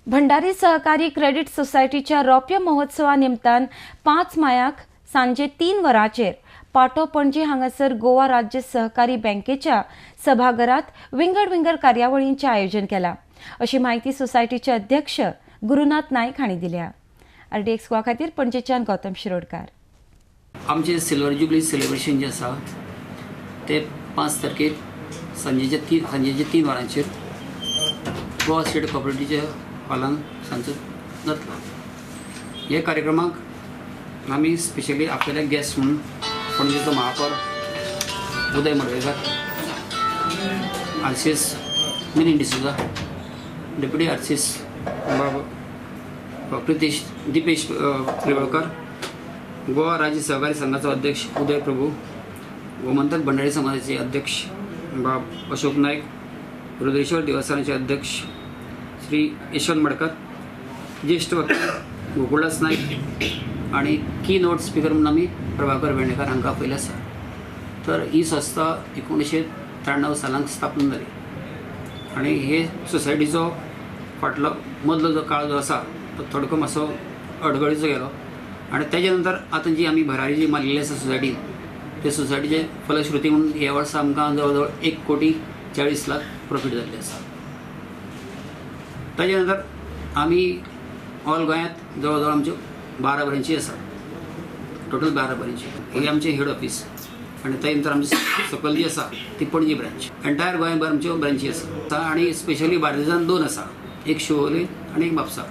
भंडारी सहकारी क्रेडिट सोसायटीच्या रौप्य महोत्सवा निमतान 5 मायाक सांजे 3 वरांचेर पाटो पणजी हांगासर गोवा राज्य सहकारी बँकेच्या सभाघरात विंगड विंगड कार्यावळींचें आयोजन केलां, अशी म्हायती सोसायटीचे अध्यक्ष गुरुनाथ नायक हांणी दिल्या. आरडीएक्स गोवा खातीर पणजेच्यान गौतम शिरोडकार. आमचें सिल्वर जुबली सेलिब्रेशन जें आसा ते 5 तारखेर सांजेच्या 3 वरांचेर गोवा स्टेट कॉपरेटिवच्या हॉलान सांजचो जातलो. हे कार्यक्रमाक आमी स्पेशली आपलेले गेस्ट म्हणून पणजेचो महापौर Uday Madkaikar, RCS Mini D'Souza, deputy RCS बाब प्रितेश दिपेश प्रियोळकर, गोवा राज्य सहकारी संघाचो अध्यक्ष उदय प्रभू, गोमंतक भंडारी समाजाचे अध्यक्ष बाब अशोक नायक, रुद्रेश्वर देवस्थानाचे अध्यक्ष श्री यशवंत मडकर, ज्येष्ठ वकील गोकुळदास नायक आणि की नोट स्पिकर म्हणून आमी प्रभाकर वेर्णेकर हांकां आपयलें आसा. तर ही संस्था 1993 सालांत स्थापन जाली आनी हे सोसायटीचो फाटलो मदलो जो काळ जो आसा तो थोडको मातसो अडगळीचो गेलो आनी तेजे नंतर आतां जी आमी भरारी जी मारलेली आसा सोसायटीन, ते सोसायटीचे फलश्रुती म्हणून ह्या वर्सा आमकां जवळ जवळ 1 कोटी 40 लाख प्रॉफीट जाल्लें आसा. ताजे नंतर आमी ऑल गोंयांत जवळ जवळ आमच्यो 12 ब्रांची आसा, टोटल 12 ब्रांची. ही आमचें हेड ऑफीस आनी ते नंतर आमची सकयल जी आसा ती पणजी ब्रांच. एंटायर गोंयभर आमच्यो ब्रांची आसा आनी स्पेशली बार्देजान दोन आसा, एक शिवोले आनी एक म्हापसा.